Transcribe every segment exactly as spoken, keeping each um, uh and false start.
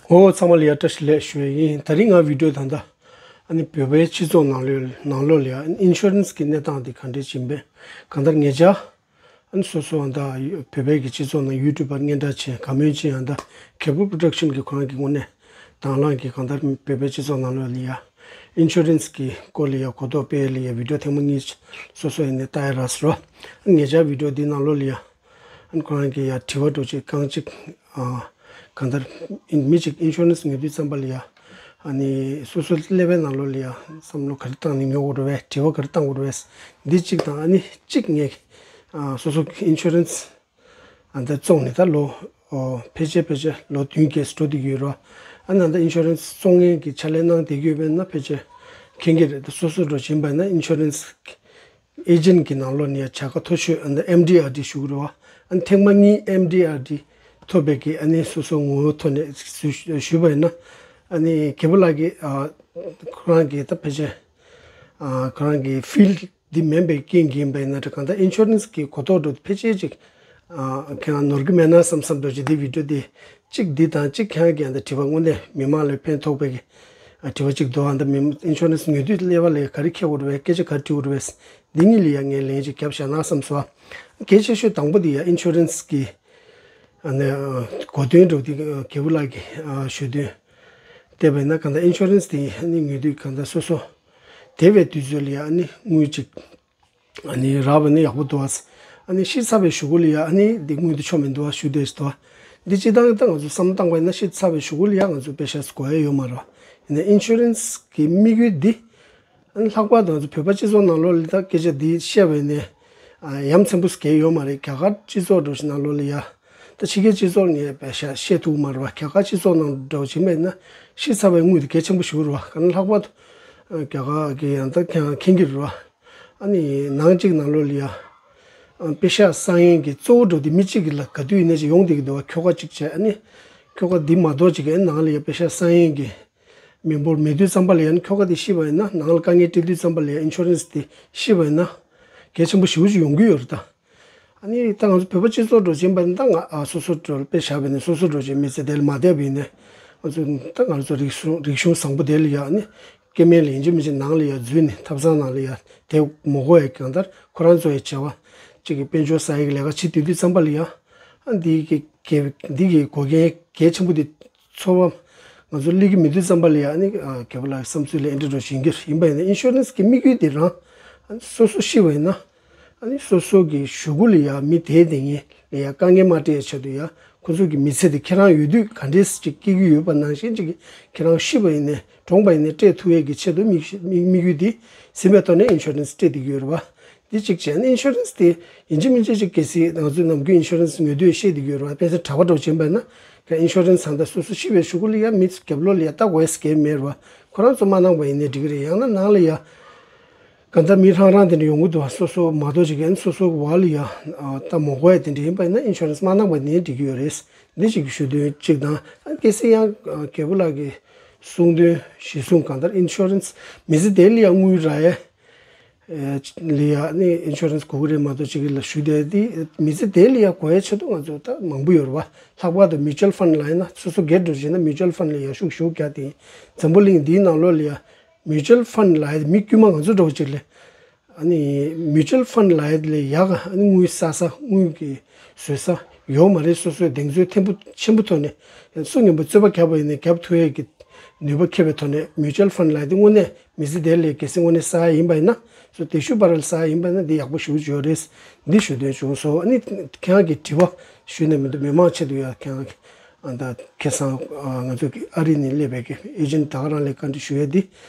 ཨོ་ཚང་མ་ལ་ཡ་བཀྲ་ཤིས་བདེ་ལེགས་ཞུ་ཡ་ཡིན། དེ་རིང་ང་བི་ཌི་ཡོ་ད་ལྟ་ཨ་ནི་བོད་པའི་སྤྱི་ཚོགས་ནང་ལོགས་ནང་ལོགས་ལ་ཡ་ཨིན་ཤུ་རན་སི་གི་གནས་སྟངས་དེ་ག་འདྲས་ཅིག་ཡིན་པས། གང་ལྟར་ངེད་ཅག་ཨ་ནི་སོ་སོ་ཨ་ད་བོད་པའི་གི་སྤྱི་ཚོགས་ནང་ཡུ་ཊུབ་པར་སྙན་གྲགས་ཆེ་ག་མོན་ཆེ་ཨ་ད་གེ་བུ་པོ་རོ་ཌག་ཤན་གི་ཁོ་རང་གི་ངོས་ནས་དང་བླངས་ཀྱི་གང་ལྟར་བོད་པའི་སྤྱི་ཚོགས་ནང་ལོགས་ལ་ཡ་ཨིན་ཤུ་རན་སི་གི་སྐོར་ལ་ཡ་གོ་རྟོགས་སྤེལ་ལ་ཡ་བི་ཌི་ཡོ་ཐེངས་མ་གཉིས་སོ་སོ་ཡིན་ནས་ལྟ་ཡ་རག་སོང་། ཨ་ནི་ངེད་ཅག་བི་ཌི་ཡོ་འདི་ནང་ལོགས་ལ་ཡ། ཨ་ནི་ཁོ་རང་གི་ཡ་དྲི་བ་འདྲ་ཅིག་རྐང་གཅིག་ཨ་གང་ལྟར་ཨིན་མི་གཅིག་ཨིན་ཤུ་རན་སི་ཉོ་དུས་ཙམ་པ་ལ་ཡ། ཨ་ནི་སོ་སོ་ཀླད་པའི་ནང་ལོགས་ལ་ཡ་བསམ་བློ་ག་རེ་བཏང་ནས་ཉོ་དགོས་རེད་པས། དྲི་བ་ག་རེ་བཏང་དགོས་རེད་པས། འདི་གཅིག་དང་། ཨ་ནི་གཅིག་ངས་ཨ་སོ་སོ་ཨིན་ཤུ་རན་སི་ཨ་ད་བཙོངས་ནས་ད་ལོ་ཨོ་ཕལ་ཆེར་ཕལ་ཆེར་ལོ་བདུན་བརྒྱད་འགྲོ་བསྡད་ཀྱི་ཡོད་རེད་པ། ཨ་ནི་ད་ཨིན་ཤུ་རན་སི་བཙོང་མཁན་གྱི་ཕྱག་ལས་གནང་བསྡད་ཀྱི་ཡོད་པས་ན་ཕལ་ཆེར་མཁྱེན་གྱི་རེད། ད་སོ་སོ་འདྲ་ཅིག་ཡིན་པ་ཡིན་ན་ཨིན་ཤུ་རན་སི་ཨེ་ཇེན་གྱི་ནང་ལོགས་ནས་ཡ་བྱ་དགའ་མཐོ་ཤོས་ཨ་ནི་ཨེམ་ཌི་ཨར་ཌི་ཞུ་གི་རེད་པ། ཨ་ནི་ཐེངས་མ་གཉིས་ཨེམ་ཌི་ཨར་ཌི་ཐོབ་པའི་གི་ཨ་ནི་སོ་སོ་ངོ་བོ་ཐོག་ནས་ཞུ་ཞུས་པ་ཡིན་ན། ཨ་ནི་རྒྱལ་པོ་ལགས་ཀྱིས་ཨ་ཁོ་རང་གི་ད་ཕལ་ཆེར་ཨ་ཁོ་རང་གི་ཕིལ་ཌི་འདི་མིན་པའི་རྐྱེན་གྱིས་ཡིན་པ་ཡིན་ན་འདྲ། གང་ལྟར་ཨིན་ཤུ་རན་སི་གི་གོ་རྟོགས་འདྲ་ཕལ་ཆེར་ཅིག་ཨ་ཁྱེད་རང་ནོར་གི་མེད་ན་བསམ་བསམ་འདྲ་ཅིག་འདི་བི་ཌི་ཡོ་འདི། གཅིག་འདི་དང་གཅིག་ཁྱེད་རང་གི་ཨ་ད་དྲི་བ་དངོས་གནས་མི་མང་ལ་ཕན་ཐོགས་པའི་གི་ཨ་དྲི་བ་གཅིག་འདུག་ཨ་ད་མི་ཨིན་ཤུ་རན་སི་ཉོ་དུས་ཀླད་པ་ལ་ག་རེ་འཁྱེར་དགོས་རེད་པས། སྐད་ཆ་ག་རེ་དྲི་དགོས་རེད་པས། འདི་གཉིས་ལ་ཡ་ངས་ལན་ཅིག་བརྒྱབ་བཞག་ན་བསམ་སོང་། གལ་ཆེ་ཤོས་དང་པོ་འདི་ཡ་ཨིན་ཤུ་རན་སི་གི་ཨ་ནི་ཨ་གོ་དོན་འདྲ་འདི་ཨ་རྒྱལ་པོ་ལགས་ཀྱིས་ཨ་ཞུ་དོན་བལྟས་པ་ཡིན་ན། གང་ལྟར་ཨིན་ཤུ་རན་སི་དེ་ཨ་ནི་ཉོ་དུས་གང་ལྟར་སོ་སོ་དེ་བའི་དུས་ཚོད་ལ་ཡ་ཨ་ནི་དངུལ་ཅིག་ཨ་ནི་རག་པ་ནི་ཡག་པོ་འདུག་ཨ། ཨ་ནི་ཤི་ཚར་བའི་གཞུག་གུ་ལ་ཡ་ཨ་ནི་འདི་དངུལ་འདི་ཆོ་མི་འདུག་ཨ་ཞུ་བསྡད་ཤི་འདུག་ཨ། འདི་སྤྱིར་བཏང་ད་ང་ཚོ་བསམ་བློ་བཏང་པ་ཡིན་ན་ཤི་ཚར་བའི་གཞུག་གུ་ལ་ཡ་ང་ཚོ་པེ་ཤ་དགོས་ཡ་ཡོད་མ་རེད་པ། ཡིན་ན་ཨིན་ཤུ་རན་སི་གི་དམིགས་ཡུལ་འདི་ཨ་ནི་ལྷག་པར་དུ་ང་ཚོ་བོད་པ་སྤྱི་ཚོགས་ནང་ལོགས་ལ་ད་སྐད་ཆ་འདི་བཤད་པ་ཡིན་ནའི་ཨ་ཡ་མཚན་པོ་གང་ཡང་ཡོད་མ་རེད། རྒྱ་གར་སྤྱི་ཚོགས་འདྲ་ཞིག་ནང་ལོགས་ལ་ཡ། ད་ཕྱི་རྒྱལ་སྤྱི་ཚོགས་ནས་པེ་ཤ་བཤད་ཐུབ་མ་རེད་པ། རྒྱ་གར་སྤྱི་ཚོགས་ནང་འདྲ་བོ་ཕྱིན་པ་ཡིན་ན་ཤི་ཚར་བའི་དངུལ་དེ་གལ་ཆེན་པོ་ཞིག་རེད་པ། ག་ན་ལྷག་པར་དུ་རྒྱ་གར་གྱི་ཡང་ད་ཁྱེད་རང་མཁྱེན་གྱི་རེད་པ། ཨ་ནི་ནང་གཅིག་ནང་ལོགས་ལ་ཡ་པེ་ཤ་བསགས་མཁན་གྱི་གཙོ་བོ་འདྲ་བོ་དེ་མི་གཅིག་གི་ལ་ག་དུས་ཡིན་ནའི་ཅིག་ཡོང་བསྡད་ཀྱི་འདུག་པ། ཁྱོ་ག་གཅིག་བྱས། ཨ་ནི་ཁྱོ་ག་འདི་མ་གཏོགས་ཅིག་གི་ནང་ལ་ཡ་པེ་ཤ་བསགས་མཁན་གྱི་མི་འབོར་མེད་དུས་ཙམ་པ་ལ་ཡ་ནི་ཁྱོ་ག་དེ་ཤི་བ་ཡིན་ན་ནང་ལ་དཀའ་ངལ་འཕྲད་དུས་ཙམ་པ་ལ་ཡ་ཨིན་ཤུ་རན་སི་དེ་ཤི་བ་ཡིན་ན་གལ་ཆེན་པོ་ཞེ་པོ་ཅིག་ཡོང་གི་ཡོད་རེད་ད། ཨ་ནི་ད་ང་ཚོ་བོད་པ་སྤྱི་ཚོགས་འདྲ་བོ་ཅིག་ཡིན་པ་ཡིན་ན་ད་ང་ཨ་སོ་སོ་འདྲ་བོ་དཔེ་བཞག་པ་ཡིན་ན་སོ་སོ་འདྲ་བོ་ཅིག་མི་ཚེ་འདི་ལ་མ་བསྡད་པ་ཡིན་ནའི་ང་ཚོ་ད་ང་ཚོ་རིག་གཞུང་རིག་གཞུང་བཟང་པོ་དེ་ལ་ཡ་ཨ་ནི་སྐྱེ་དམན་ལ་ཡིན་གཅིག་མིན་གཅིག་ནང་ལ་ཡ་འཛུལ་ནས་ཐབ་ཚང་ནང་ལ་ཡ་དེ་མ་དགོས་པའི་གང་ལྟར་ཁོ་རང་ཚོ་ཡི་བྱ་བ་གཅིག་གི་དཔལ་འབྱོར་བསགས་ཡག་གི་ལས་ཀ་བྱེད་སྡོད་དུས་ཙམ་པ་ལ་ཡ་ཨ་འདི་གི་གལ་འདི་གི་འགོག་རྐྱེན་གལ་ཆེན་པོ་དེ་ཚོར་བ་ང་ཚོ་སླེབས་ཀྱི་མེད་དུས་ཙམ་པ་ལ་ཡ་ཨ་ནི་ཨ་རྒྱལ་པོ་ལགས་བསམ་ཚུལ་ལ་ཨེ་འདྲ་འདྲ་བོ་ཞིག་ཡིན་གྱི་རེད། ཡིན་པ་ཡིན་ན་ཨིན་ཤུ་རན་སི་གི་དམིགས་ཡུལ་དེ་རང་ཨ་ནི་སོ་སོ་ཤི་བ་ཡིན་ན་ཨ་ནི་སོ་སོ་གི་གཞུག་གུ་ལ་ཡ་མི་དེ་དེ་ངེད་ལ་ཡ་དཀའ་ངལ་མ་སྤྲད་ཆེད་དུ་ཡ་ཁོ་ཚོ་གི་མི་ཚེ་དེ་ཁྱེད་རང་ཡོད་དུས་ག་འདྲས་ཅིག་སྐྱེལ་གྱི་ཡོད་པ་ནང་བཞིན་ཅིག་ཁྱེད་རང་ཤི་བ་ཡིན་ནའི་གྲོངས་པ་ཡིན་ནའི་སྤྲད་ཐུབ་ཡས་ཀྱི་ཆེད་དུ་དམིགས་དམིགས་དམིགས་ཡུལ་དེ་ཟིན་པའི་ཐོག་ནས་ཨིན་ཤུ་རན་སི་སྤྲད་བསྡད་ཀྱི་ཡོད་རེད་པ། འདི་གཅིག་བྱས་ན་ཨིན་ཤུ་རན་སི་དེ་ཡིན་གཅིག་མིན་གཅིག་ཅིག་གལ་སྲིད་ང་ཚོས་ནམ་རྒྱུན་ཨིན་ཤུ་རན་སི་ཉོ་དུས་བཤད་བསྡད་ཀྱི་ཡོད་རེད་པ། དཔེ་མཚོན་གྲྭ་པ་འདྲ་བོ་ཅིག་ཡིན་པ་ཡིན་ན་ཨིན་ཤུ་རན་སི་ཚང་ད་སོ་སོ་ཤི་བའི་གཞུག་གུ་ལ་ཡ་མི་རྒྱབ་ལོགས་ལ་ཡ་ལྟ་དགོས་ཡས་གང་ཡང་མེད་རེད་པ། ཁོ་རང་ཚོ་མ་གནང་པ་ཡིན་ནའི་འགྲིག་གི་རེད། ཡང་ན་ནང་ལ་ཡ་གང་ལྟར་མི་ཧྲང་ཧྲང་དེ་འདྲ་ཡོང་གི་འདུག་པ། སོ་སོ་མ་གཏོགས་ཅིག་ཡང་སོ་སོ་བ་ལ་ཡ་ལྟ་མ་དགོས་ཡས་དེ་འདྲ་ཡིན་པ་ཡིན་ན་ཨིན་ཤུ་རན་སི་མ་གནང་པ་ཡིན་ནའི་འགྲིག་གི་ཡོད་རེད། འདི་ཞིག་ཞུ་དོན་གཅིག་དང་། གལ་སྲིད་ཡང་རྒྱལ་པོ་ལགས་ཀྱི་གསུང་དོན་གཞི་བཟུང་གང་ལྟར་ཨིན་ཤུ་རན་སི་མི་ཚེ་དེ་ལ་ཡ་དངུལ་རག་ཡས་ལ་ཡ་ནི་ཨིན་ཤུ་རན་སི་དགོས་ཀྱི་རེད་མ་གཏོགས་ཅིག་ལ་ཞུ་བསྡད་དེ་མི་ཚེ་དེ་ལ་ཡ་དགོས་ཡས་ཆེད་དུ་ང་ཚོ་ད་མང་པོ་ཡོད་རེད་པ། ལྷག་པར་དུ་མིའུ་ཅུ་ཨལ་ཕན་ལབ་ཡིན་ན་སོ་སོ་སྒེར་འདྲ་བོ་བྱས་ན་མིའུ་ཅུ་ཨལ་ཕན་ལ་ཡ་ཤུགས་ཤུགས་རྒྱག་དེ་འཛམ་བུ་གླིང་འདིའི་ནང་ལོགས་ལ་ཡ་མིའུ་ཅུ་ཨལ་ཕན་ལབ་ཡས་མི་དཀྱུས་མ་ང་ཚོ་འདྲ་བོ་ཅིག་ལ་ཨ་ནི་མིའུ་ཅུ་ཨལ་ཕན་ལབ་ཡས་ལ་ཡ་ག་ཨ་ནི་དངུལ་བསགས་ས་དངུལ་གྱི་བཟོ་ས་ཡོད་མ་རེད། སོ་སོའི་གདེང་ཚོད་ཐེན་པོ་ཆེན་པོ་ཐོག་ནས་སུ་ངན་པ་རྩོད་པ་བརྒྱབ་པ་ཡིན་ནའི་བརྒྱབ་ཐུབ་ཡས་ཀྱི་ནུས་པ་ཁྱེར་བའི་ཐོག་ནས་མིའུ་ཅུ་ཨལ་ཕན་ལབ་ཡས་དེ་དངོས་གནས་མི་ཚེ་དེ་ལ་གལ་སྲིད་དངོས་གནས་བསགས་ཡས་ཡིན་པ་ཡིན་ན་སོ་དེ་ཤུ་པ་རལ་བསགས་ཡས་ཡིན་པ་ཡིན་ན་འདི་ཡག་པོ་ཞེ་པོ་ཅིག་ཡོད་རེད། འདི་ཞུ་འདོད་བྱུང་སོང་། ཨ་ནི་ཁྱེད་རང་གི་དྲི་བ་ཞུས་ནས་མི་འདུག་མི་མང་ཆེད་དུ་ཡ་ཁྱེད་རང་གི་ཨ་ད་ཁ་སང་ཨ་ང་ཚོ་གི་ཨ་རི་ནས་སླེབས་པའི་གི་ཨེ་ཇེན་ད་ག་རང་ལ་བཀའ་འདྲི་ཞུ་ཡས་འདི་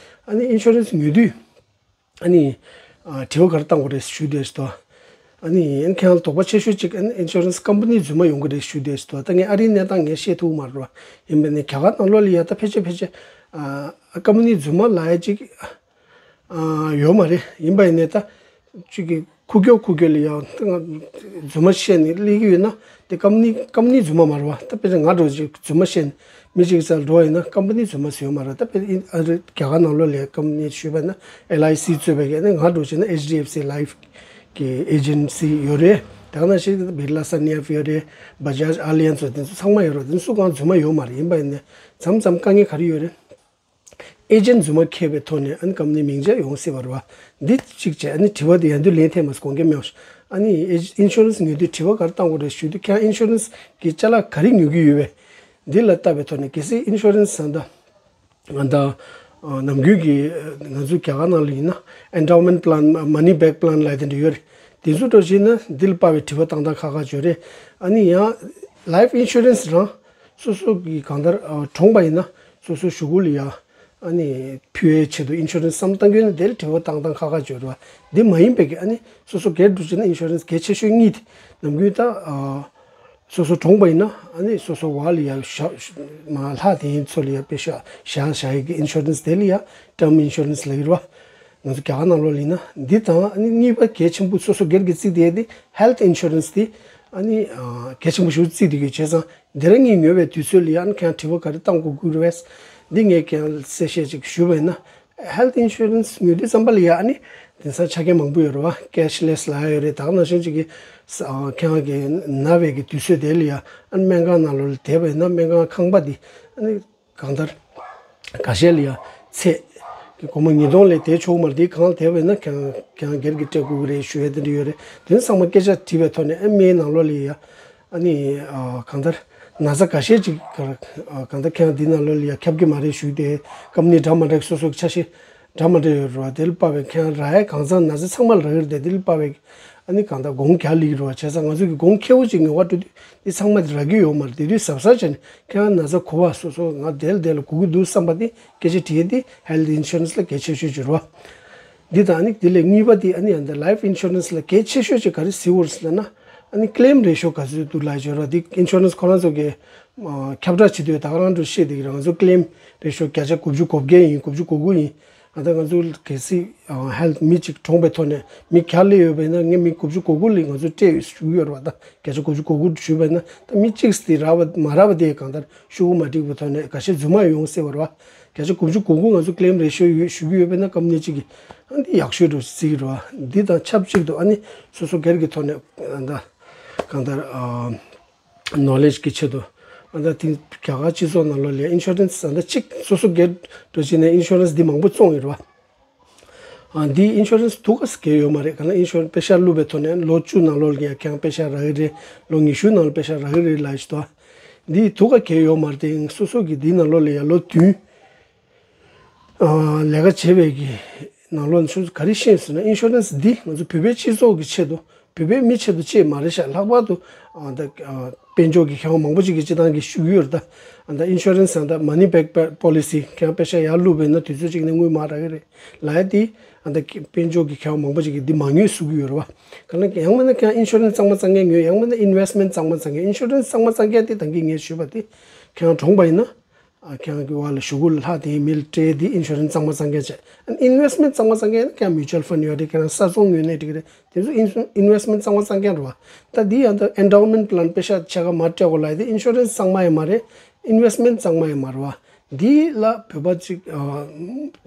ཨ་ནི་ཨིན་ཤུ་རན་སི་ཉོ་དུས། ཨ་ནི་ཨ་དྲི་བ་ག་རེ་བཏང་དགོས་རེད་ཞུ་བསྡད་ཤི་འདུག་ཨ་ནི་ཁྱེད་རང་ལ་དོགས་པ་ཆེ་ཤོས་གཅིག་ཨ་ནི་ཨིན་ཤུ་རན་སི་ཀམ་པ་ནི་རྫུན་མ་ཡོང་གི་རེད་ཞུ་བསྡད་ཤི་འདུག་ད་ངས་ཨ་རིའི་གནས་སྟངས་ངས་ཤེས་ཐུབ་མ་རེད་པ། ཡིན་པ་ནི་རྒྱ་གར་ནང་ལོགས་ལ་ཡ་ད་ཕལ་ཆེར་ཕལ་ཆེར་ཨ་ཀམ་པ་ནི་རྫུན་མ་ལབ་ཡས་གཅིག་ཨ་ཡོད་མ་རེད། ཡིན་པ་ཡིན་ནའི་ད་གཅིག་གི་ཁུག་ཀྱོག་ཁུག་ཀྱོག་ལ་ཡ་ད་ང་རྫུན་མ་བཤད་ནས་སླེབས་ཀྱི་ཡོད་ན་དེ་ཀམ་པ་ནི་ཀམ་པ་ནི་རྫུན་མ་མ་རེད་པ། ད་དཔེར་ན་ང་འདྲ་བོ་ཅིག་རྫུན་མ་བཤད་ནས་མི་གཅིག་རྩར་འགྲོ་བ་ཡིན་ན་ཀམ་པ་ནི་རྫུན་མ་ཟེར་ཡོད་མ་རེད། ད་དཔེར་ཨ་རི་རྒྱ་གར་ནང་ལོགས་ལ་ཀམ་པ་ནི་ཞུས་པ་ཡིན་ན་ཨེལ་ཨའི་སི་གཙོས་པའི་གི་ཨ་ནི་ང་འདྲ་བོ་བྱས་ན་ཨེཆ་ཌི་ཨེཕ་སི་ལའིཕ་གི་ཨེ་ཇེན་སི་ཡོད་རེད། ད་ག་ནང་བཞིན་བྷིར་ལ་སན་ལའིཕ་ཡོད་རེད། བ་ཇཱཇ་ཨ་ལི་ཡན་སི་ཡོད་རེད། དེ་ཚོ་ཚང་མ་ཡོད་རེད། དེ་ཚོ་སུ་གང་རྫུན་མ་ཡོད་མ་རེད། ཡིན་པ་ཡིན་ནའི་མཚམས་མཚམས་དཀའ་ངལ་ག་རེ་ཡོད་རེད། ཨེ་ཇེན་ཊི་རྫུན་མ་འཁྱེར་བའི་ཐོག་ནས་ཨ་ནི་ཀམ་པ་ནི་མིང་ཆད་ཡོང་སྲིད་པ་རེད་བ། འདི་གཅིག་བྱས། ཨ་ནི་དྲི་བ་དེ་ཡང་དུས་ལན་འཐེན་མ་སོང་། དགོངས་འགལ་མེད་པ་ཞིག་ཨ་ནི་ཨེ་ཨིན་ཤུ་རན་སི་ཉོ་དུས་དྲི་བ་ག་རེ་བཏང་དགོས་རེད་ཞུ་དུས། ཁྱེད་རང་ཨིན་ཤུ་རན་སི་གི་ཅ་ལག་ག་རེ་ཉོ་གི་ཡོད་པས། འདི་ལ་ལྟ་བའི་ཐོག་ནས། གལ་སྲིད་ཨིན་ཤུ་རན་སི་ཟེར་ན་ད་ང་ད་ནམ་རྒྱུན་གྱི་ང་ཚོ་རྒྱ་གར་ནང་ལ་ཡིན་ན་ཨེན་ཌའོ་མེན་ཊི་པི་ལན། མ་ནི་བེག་པི་ལན་ལབ་དེ་འདྲ་ཡོད་རེད། དེ་ཚོ་འདྲ་བྱས་ན་འདི་ལ་དཔག་པའི་དྲི་བ་བཏང་སྟངས་ཁག་ཁག་ཅིག་ཡོད་རེད། ཨ་ནི་ཡང་ལའིཕ་ཨིན་ཤུ་རན་སི་རང་སོ་སོ་གི་གང་ལྟར་གྲོངས་པ་ཡིན་ན་སོ་སོ་གཞུག་གུ་ལ་ཡ་ཨ་ནི་ཕུལ་བའི་ཆེད་དུ་ཨིན་ཤུ་རན་སི་བསམ་བཏང་གི་ཡོད་ན་དེ་ལ་དྲི་བ་བཏང་སྟངས་ཁག་ཁག་ཅིག་ཡོད་རེད་བ། འདི་མ་ཡིན་པའི་གི་ཨ་ནི་སོ་སོ་སྒེར་དུ་བྱས་ན་ཨིན་ཤུ་རན་སི་གལ་ཆེ་ཤོས་གཉིས་དེ་ནམ་རྒྱུན་ད་སོ་སོ་གྲོངས་པ་ཡིན་ན་ཨ་ནི་སོ་སོ་བ་ལ་ཡ་ཞག་མ་ལྷག་དེ་ཡིན་ཚོ་ལ་ཡ་པེ་ཤ་བཞག་བཞག་ཡི་གི་ཨིན་ཤུ་རན་སི་དེ་ལ་ཡ་ཊརམ་ཨིན་ཤུ་རན་སི་ལབ་ཀྱི་རེད་བ། ང་ཚོ་རྒྱ་གར་ནང་ལོགས་ལ་ཡིན་ན། འདི་དང་ཨ་ནི་གཉིས་པ་གལ་ཆེན་པོ་སོ་སོ་སྒེར་གྱི་བརྩིས་དེ་དེ་ཧེལ་ཐི་ཨིན་ཤུ་རན་སི་དེ་ཨ་ནི་གལ་ཆེན་པོ་ཞིག་བརྩིས་དེ་གི་བྱས་ཙང་། དེ་རིང་ངས་ཉོ་བའི་དུས་ཚོད་ལ་ཡང་ཁྱེད་རང་དྲི་བ་ག་རེ་བཏང་དགོས་ཀྱི་རེད། འདི་ངས་ཁྱེད་རང་གསལ་བཤད་ཅིག་ཞུས་པ་ཡིན་ན། ཧེལ་ཐི་ཨིན་ཤུ་རན་སི་ཉོ་དུས་ཙམ་པ་ལ་ཡ་ཨ་ནི་དེང་སང་ཆ་རྐྱེན་མང་པོ་ཡོད་རེད་བ། ཀེ་ཤི་ལེ་སི་ལབ་ཡ་ཡོད་རེད། ད་ག་ནང་བཞིན་ཅིག་གི་ཁྱེད་རང་གི་ན་བའི་གི་དུས་ཚོད་དེ་ལ་ཡ་ཨ་ནི་སྨན་ཁང་ནང་ལོགས་ལ་བསྡད་པ་ཡིན་ན་སྨན་ཁང་ཁང་པ་དེ་ཨ་ནི་གང་ལྟར་ཁ་ཤས་ལ་ཡ་ཚད་ཀྱི་སྒོར་མོ་ཉིས་སྟོང་ལས་དེ་ཆོག་མ་རེད། དེ་གང་ལ་བསྡད་པ་ཡིན་ན་ཁྱེད་རང་ཁྱེད་རང་སྒེར་གྱི་སྤྲད་དགོས་ཀྱི་རེད་ཞུ་ཡ་དེ་འདྲ་ཡོད་རེད། དེ་ཚང་མ་སྐད་ཆ་དྲིས་པའི་ཐོག་ནས་ཨ་སྨན་ནང་ལོགས་ལ་ཡ་ཨ་ནི་གང་ལྟར་ན་ཚ་འགའ་ཤས་ཅིག་གང་ལྟར་ཁྱེད་རང་འདི་ནང་ལོགས་ལ་ཡ་ཁྱབ་ཀྱི་མ་རེད་ཞུས་ཏེ། ཀམ་པ་ནི་འདྲ་མི་འདྲ་སོ་སོ་གི་ཆ་ཤས་འདྲ་མི་འདྲ་ཡོད་རེད་བ། དེ་ལ་དཔག་པའི་ཁྱེད་རང་རག་ཡ་གང་ཚང་ན་ཚ་ཚང་མ་ལ་རག་གི་རེད་དེ། དེ་ལ་དཔག་པའི་ཨ་ནི་གང་ལྟར་གོང་རྒྱག་ལེ་ཡོད་རེད་བ། བྱས་ཙང་ང་ཚོ་གི་གོང་ཁེ་པོ་ཅིག་ཉོ་ག་འགྲོ་དུས་འདི་ཚང་མ་དེ་རག་གི་ཡོད་མ་རེད། དེ་དུས་གཟབ་གཟབ་བྱས་ནས་ཁྱེད་རང་ན་ཚ་གོ་བ་སོ་སོ་ང་དེ་ལ་དེ་ལ་གོ་གི་འདུག་བསམ་པ་དེ་སྐད་ཆ་དྲིས་ཡ་དེ་ཧེལ་ཐི་ཨིན་ཤུ་རན་སི་ལ་གལ་ཆེ་ཤོས་ཅིག་རེད་བ། འདི་དང་ཨ་ནི་དེ་ལས་གཉིས་པ་དེ་ཨ་ནི་ཡང་འདི་ལའིཕ་ཨིན་ཤུ་རན་སི་ལ་གལ་ཆེ་ཤོས་ཅིག་ག་རེ་གཟིགས་དགོས་རེད་ཟེར་ན། ཨ་ནི་ཀི་ལེམ་རེ་ཤོ་ག་ཚོད་འདུག་ལབ་ཡ་ཅིག་ཡོད་རེད་བ། འདི་ཨིན་ཤུ་རན་སི་ཁོ་རང་ཚོ་གི་ཁྱབ་བསྒྲགས་བྱེད་དུས་ད་ག་རང་འགྲོ་ཤེས་བསྡད་ཀྱི་རེད། ང་ཚོ་ཀི་ལེམ་རེ་ཤོ་བརྒྱ་ཆ་དགུ་བཅུ་གོ་བརྒྱད་ཡིན། དགུ་བཅུ་གོ་དགུ་ཡིན། ཨ་ད་ང་ཚོ་གལ་སྲིད་ཧེལ་ཐི་མི་གཅིག་གྲོངས་པའི་ཐོག་ནས་མི་བརྒྱ་སླེབས་ཡོད་པ་ཡིན་ན། ངས་མི་དགུ་བཅུ་གོ་དགུ་ལ་ང་ཚོ་སྤྲད་ཡོད་ཞུ་གི་ཡོད་རེད་བ། ད་བརྒྱ་ཆ་དགུ་བཅུ་གོ་དགུ་ཞུས་པ་ཡིན་ན། ད་མི་གཅིག་དེ་རག་པ་མ་རག་པ་དེ་གང་ལྟར་ཤོག་གུ་མ་འགྲིག་པའི་ཐོག་ནས་འགའ་ཤས་རྫུན་མ་ཡོང་སྲིད་པ་རེད་བ། བརྒྱ་ཆ་དགུ་བཅུ་གོ་དགུ་ང་ཚོ་ཀི་ལེམ་རེ་ཤོ་ཡོད་ཞུ་གི་ཡོད་པ་ཡིན་ན། ཀམ་པ་ནི་གཅིག་གིས་ཨ་འདི་ཡག་ཤོས་འགྲོ་བརྩི་གི་རེད་བ། འདི་དང་ཆབས་ཅིག་ཏུ་ཨ་ནི་སོ་སོ་སྒེར་གྱི་ཐོག་ནས་ད་གང་ལྟར་ནོ་ལེཇ་གི་ཆེད་དུ། ཨ་ད་དེང་རྒྱ་གར་སྤྱི་ཚོགས་ནང་ལོགས་ལ་ཨིན་ཤུ་རན་སི་ཟེར་ན་གཅིག་སོ་སོ་སྒེར་འགྲོ་བྱས་ནས་ཨིན་ཤུ་རན་སི་འདི་མང་པོ་བཙོང་ཡོད་རེད་བ། ཨ་འདི་ཨིན་ཤུ་རན་སི་ཐུགས་ཁ་གལ་ཡོད་མ་རེད། གང་ལ་ཨིན་ཤུ་རན་སི་པེ་ཤ་བླུགས་པའི་ཐོག་ནས་ལོ་བཅུ་ནང་ལོགས་ལ་ཡང་ཁྱེད་རང་པེ་ཤ་རག་གི་རེད། ལོ་ཉི་ཤུ་ནང་ལ་པེ་ཤ་རག་གི་རེད་ལབ་ཡ་ཞིག་འདུག་འདི་ཐུགས་ཁ་གལ་ཡོད་མ་རེད། དེ་སོ་སོ་གི་འདི་ནང་ལོགས་ལ་ཡང་ལོ་བདུན་ཨ་ལས་ཀ་བྱས་པའི་གི་ནང་ལོགས་ནས་ཁྱོད་ཚོ་ག་རེ་ཤེས་ཟེར་ན། ཨིན་ཤུ་རན་སི་འདི་ང་ཚོ་བོད་པའི་སྤྱི་ཚོགས་ཀྱི་ཆེད་དུ། བོད་པའི་མི་ཆེད་དུ་ཅིག་མ་རེད་ཤག་ལྷག་པར་དུ་ཨ་ད་ཨ་དཔལ་འབྱོར་གྱི་མཁས་དབང་མང་པོ་ཅིག་གིས་སྤྱིར་བཏང་གི་ཞུ་གི་ཡོད་རེད། ད་ཨ་ད་ཨིན་ཤུ་རན་སི་ཨ་ད་མ་ནི་བེག་པོ་ལི་སི་ཁྱེད་རང་པེ་ཤ་ཡར་བླུགས་པ་ཡིན་ན་དུས་ཚོད་ཅིག་ནས་དངུལ་མར་རག་གི་རེད་ལབ་ཡ་དེ། ཨ་ད་དཔལ་འབྱོར་གྱི་མཁས་དབང་མང་པོ་ཅིག་གིས་འདི་མ་ཉོས་ཟེར་གི་ཡོད་རེད་བ། གང་ལ་ཡང་མིན་ན་ཁྱེད་རང་ཨིན་ཤུ་རན་སི་གཙང་མ་གཙང་རྐྱང་ཉོས། ཡང་མིན་ན་ཨིན་ཝེ་སི་མེན་ཊི་གཙང་མ་གཙང་རྐྱང་། ཨིན་ཤུ་རན་སི་གཙང་མ་གཙང་རྐྱང་དེ་ད་གིན་ངས་ཞུས་པ་དེ་ཁྱེད་རང་གྲོངས་པ་ཡིན་ན། ཨ་ཁྱེད་རང་གི་འོག་ལ་གཞུག་གུ་ལ་ལྷག་དེའི་མི་ལ་སྤྲད་དེ་ཨིན་ཤུ་རན་སི་གཙང་མ་གཙང་རྐྱང་བྱས། ཨིན་ཝེ་སི་མེན་ཊི་གཙང་མ་གཙང་རྐྱང་ཡིན་ན་ཁྱེད་རང་མིའུ་ཅུ་ཨལ་ཕན་ཌི་ཡོད་དེ་ཁྱེད་རང་ས་ཚོང་ཉོས་ནའི་འགྲིག་གི་རེད། དེ་ཚོ་ཨིན་ཨིན་ཝེ་སི་མེན་ཊི་གཙང་མ་གཙང་རྐྱང་རེད་བ། ད་འདི་ཡང་ད་ཨེན་ཌའོ་མེན་ཊི་པི་ལན་པེ་ཤ་ཕྱེད་ཀ་མར་སྤྲད་དགོས་ལབ་ཡ་དེ་ཨིན་ཤུ་རན་སི་གཙང་མ་ཡང་མ་རེད། ཨིན་ཝེ་སི་མེན་ཊི་གཙང་མ་ཡང་མ་རེད་བ། འདི་ལ་བོད་པ་ཅིག་ཨ་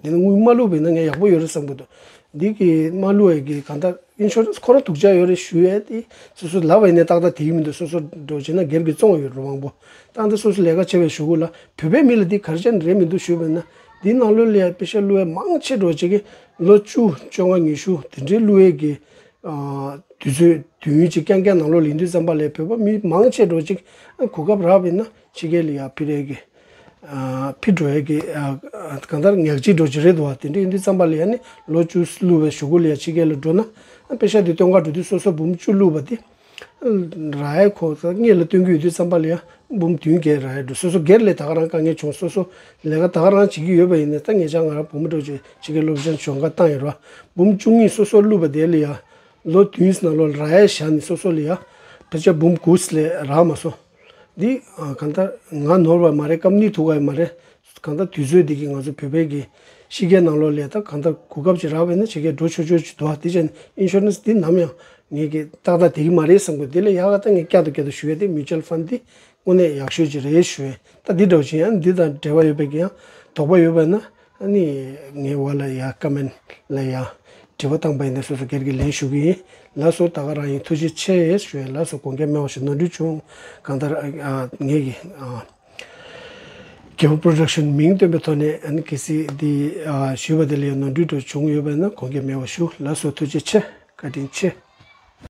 འདི་ནི་དངུལ་མ་བླུགས་པ་ཡིན་ན་ངས་ཡག་པོ་ཡོད་རེད་བསམ་གི་འདུག་འདི་གི་མ་བླུགས་ཡ་གི་གང་ལྟར་ཨིན་ཤུ་རན་སི་ཁོ་རང་སྡུག་ཅག་ཡོད་རེད་ཞུ་ཡས་དེ། སོ་སོ་ལབ་པ་ཡིན་ནའི་ཏག་ཏག་དེ་གི་མི་འདུག་སོ་སོ་འགྲོ་བྱས་ན་སྒེར་གྱི་བཙོང་ཡོད་རེད་མང་པོ། ད་ལྟ་སོ་སོ་ལས་ཀ་བྱེད་པའི་གཞུག་གུ་ལ་བོད་པའི་མི་ལ་འདི་ག་རེ་བྱས་ན་རེད་མི་འདུག་ཞུས་པ་ཡིན་ན། འདི་ནང་ལོགས་ལ་ཡ་པེ་ཤ་བླུགས་ཡས་མང་ཆེ་འགྲོ་བྱེད་ཀྱི་ལོ་བཅུ་བཅོ་ལྔ་ཉི་ཤུ་དེ་འདྲའི་བླུགས་ཡས་ཀྱི་ཨ་དུས་ཚོད་དུས་ཡུན་ཅིག་རྐྱང་རྐྱང་ནང་ལོགས་ལ་ཡིན་དུས་ཙམ་པ་ལ་བོད་པ་མི་མང་ཆེ་འགྲོ་ཅིག་གོ་སྐབས་རག་པ་ཡིན་ན་ཕྱི་རྒྱལ་ལ་ཡ་ཕི་རེ་གི་ཨ་ཕི་འགྲོ་ཡས་ཀྱི་ཨ་གང་ལྟར་ངལ་རྩོལ་འགྲོ་གི་རེད་འདུག་བ། དེ་འདྲ་ཡིན་དུས་ཙམ་པ་ལ་ཡ་ནི་ལོ་བཅུ་བླུགས་པའི་གཞུག་གུ་ལ་ཡ་ཕྱི་རྒྱལ་ལ་འགྲོ་ན། ཨ་པེ་ཤ་དེ་སྟོན་ག་འགྲོ་དུས་སོ་སོ་འབུམ་བཅུ་བླུགས་པ་དེ་རག་ཡས་ཁོ་ཚོ་སྔོན་ལ་སྟོན་གྱི་ཡོད་དུས་ཙམ་པ་ལ་ཡ་འབུམ་བདུན་བརྒྱད་རག་ཡས་འགྲོ། སོ་སོ་སྒེར་ལ་ད་ག་རང་དཀའ་ངལ་བྱུང་། སོ་སོ་ལས་ཀ་ད་ག་རང་བྱེད་ཀྱི་ཡོད་པ་ཡིན་ན། ད་ངེད་ཅག་ང་རང་བུ་མོ་འདྲ་བོ་ཅིག་ཕྱི་རྒྱལ་སློབ་སྦྱོང་སྦྱོང་ག་བཏང་ཡོད་རེད་བ། འབུམ་བཅུ་གཉིས་སོ་སོ་བླུགས་པ་དེ་ལ་ཡ་ལོ་བདུན་ནང་ལོགས་ལ་རག་ཡས་བཞག་ནས་སོ་སོ་ལ་ཡ་ཕལ་ཆེར་འབུམ་དགུ་ལས་རག་མ་སོང་། འདི་ཨ་གང་ལྟར་ང་ནོར་བ་མ་རེད། ཀམ་པ་ནི་ཐུག་ག་ཡོད་མ་རེད། གང་ལྟར་དུས་ཚོད་འདི་གི་ང་ཚོ་བོད་པའི་གི་ཕྱི་རྒྱལ་ནང་ལོགས་ལ་ད་གང་ལྟར་གོ་སྐབས་ཅིག་རག་པ་ཡིན་ན་ཕྱི་རྒྱལ་འགྲོ་ཆོག་ཆོག་ཅིག་འདུག་ཨ། དེ་བྱས་ནས་ཨིན་ཤུ་རན་སི་འདི་ནམ་ཡང་ངས་གི་ཏག་ཏག་བསྡད་ཀྱི་མ་རེད་བསམ་གི། དེ་ལས་ཡག་ག་ད་ངས་བསྐྱར་དུ་བསྐྱར་དུ་ཞུ་ཡས་དེ་མིའུ་ཅུ་ཨལ་ཕན་ཌི་འདི་དངོས་གནས་ཡག་ཤོས་ཅིག་རེད་ཞུ་ཡས། ད་འདི་འདྲ་བོ་ཅིག་ཡང་འདི་དང་འབྲེལ་བ་ཡོད་པའི་གི་ཡང་དོགས་པ་ཡོད་པ་ན། ཨ་ནི་ངའི་འོག་ལ་ཡ་ཀོ་མེན་ཊི་ལ་ཡ་ དྲི་བ་བཏང་པ་ཡིན་ན་སོ་སོ་སྒེར་གྱི་ལན་ཞུ་གི་ཡིན། ལགས་སོ། ད་ག་རང་ཡིན། ཐུགས་རྗེ་ཆེ་ཞུ་ཡིན། ལགས་སོ། དགོངས་འགལ་མེད་པ་ཞུ། ནོར་འཁྲུལ་བྱུང་གང་ལྟར་ཨ་ངེད་ཀྱི་ཨ་རྒྱལ་པོ་པོ་རོ་ཌག་ཤན་མིང་བཏོན་པའི་ཐོག་ནས་ཨ་ནི་གལ་སྲིད་འདི་ཨ་ཞུས་པ་དེ་ལ་ཡང་ནོར་འཁྲུལ་འགྲོ་བྱུང་ཡོད་པ་ཡིན་ན་དགོངས་འགལ་མེད་པ་ཞུ། ལགས་སོ། ཐུགས་རྗེ་ཆེ། བཀའ་དྲིན་ཆེ།